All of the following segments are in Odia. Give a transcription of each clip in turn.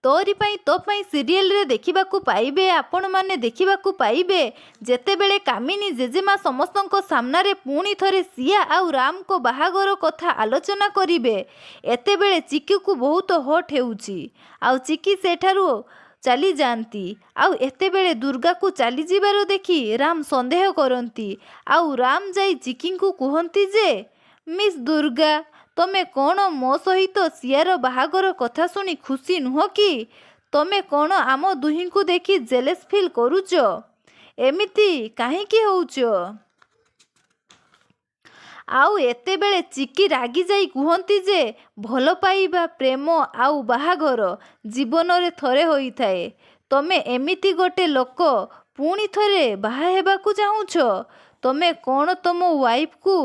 ତୋରି ପାଇଁ ତୋ ପାଇଁ ସିରିଏଲରେ ଦେଖିବାକୁ ପାଇବେ। ଆପଣମାନେ ଦେଖିବାକୁ ପାଇବେ, ଯେତେବେଳେ କାମିନୀ ଜେଜେମା ସମସ୍ତଙ୍କ ସାମ୍ନାରେ ପୁଣି ଥରେ ସିୟା ଆଉ ରାମଙ୍କ ବାହାଘର କଥା ଆଲୋଚନା କରିବେ, ଏତେବେଳେ ଚିକିକୁ ବହୁତ ହର୍ଟ ହେଉଛି ଆଉ ଚିକି ସେଠାରୁ ଚାଲିଯାଆନ୍ତି। ଆଉ ଏତେବେଳେ ଦୁର୍ଗାକୁ ଚାଲିଯିବାର ଦେଖି ରାମ ସନ୍ଦେହ କରନ୍ତି ଆଉ ରାମ ଯାଇ ଚିକିଙ୍କୁ କୁହନ୍ତି ଯେ, ମିସ୍ ଦୁର୍ଗା, ତମେ କ'ଣ ମୋ ସହିତ ସିୟାର ବାହାଘର କଥା ଶୁଣି ଖୁସି ନୁହଁ କି? ତମେ କ'ଣ ଆମ ଦୁହିଁଙ୍କୁ ଦେଖି ଜେଲସ୍ ଫିଲ୍ କରୁଛ? ଏମିତି କାହିଁକି ହେଉଛ? ଆଉ ଏତେବେଳେ ଚିକି ରାଗିଯାଇ କୁହନ୍ତି ଯେ, ଭଲ ପାଇବା, ପ୍ରେମ ଆଉ ବାହାଘର ଜୀବନରେ ଥରେ ହୋଇଥାଏ। ତମେ ଏମିତି ଗୋଟେ ଲୋକ ପୁଣି ଥରେ ବାହା ହେବାକୁ ଚାହୁଁଛ? ତମେ କ'ଣ ତମ ୱାଇଫ୍କୁ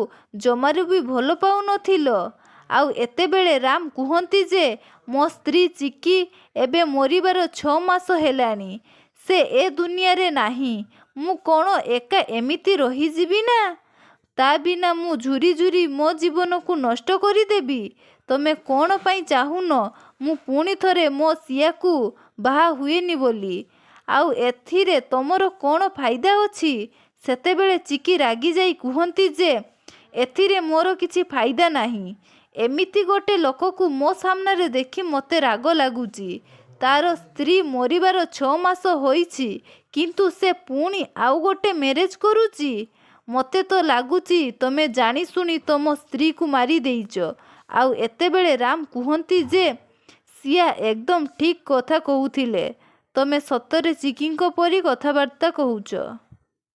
ଜମାରୁ ବି ଭଲ ପାଉନଥିଲ? ଆଉ ଏତେବେଳେ ରାମ କୁହନ୍ତି ଯେ, ମୋ ସ୍ତ୍ରୀ ଚିକି ଏବେ ମରିବାର 6 ମାସ ହେଲାଣି। ସେ ଏ ଦୁନିଆରେ ନାହିଁ। ମୁଁ କ'ଣ ଏକା ଏମିତି ରହିଯିବି ନା ତା ବିନା ମୁଁ ଝୁରି ଝୁରି ମୋ ଜୀବନକୁ ନଷ୍ଟ କରିଦେବି? ତମେ କ'ଣ ପାଇଁ ଚାହୁଁନ ମୁଁ ପୁଣି ଥରେ ମୋ ସିୟାକୁ ବାହା ହୁଏନି ବୋଲି? ଆଉ ଏଥିରେ ତମର କ'ଣ ଫାଇଦା ଅଛି? ସେତେବେଳେ ଚିକି ରାଗିଯାଇ କୁହନ୍ତି ଯେ, ଏଥିରେ ମୋର କିଛି ଫାଇଦା ନାହିଁ। ଏମିତି ଗୋଟେ ଲୋକକୁ ମୋ ସାମ୍ନାରେ ଦେଖି ମୋତେ ରାଗ ଲାଗୁଛି। ତାର ସ୍ତ୍ରୀ ମରିବାର 6 ମାସ ହୋଇଛି, କିନ୍ତୁ ସେ ପୁଣି ଆଉ ଗୋଟେ ମ୍ୟାରେଜ୍ କରୁଛି। ମୋତେ ତ ଲାଗୁଛି ତମେ ଜାଣିଶୁଣି ତମ ସ୍ତ୍ରୀକୁ ମାରିଦେଇଛ। ଆଉ ଏତେବେଳେ ରାମ କୁହନ୍ତି ଯେ, ସିୟା ଏକଦମ ଠିକ୍ କଥା କହୁଥିଲେ। ତମେ ସତରେ ଚିକିଙ୍କ ପରି କଥାବାର୍ତ୍ତା କହୁଛ।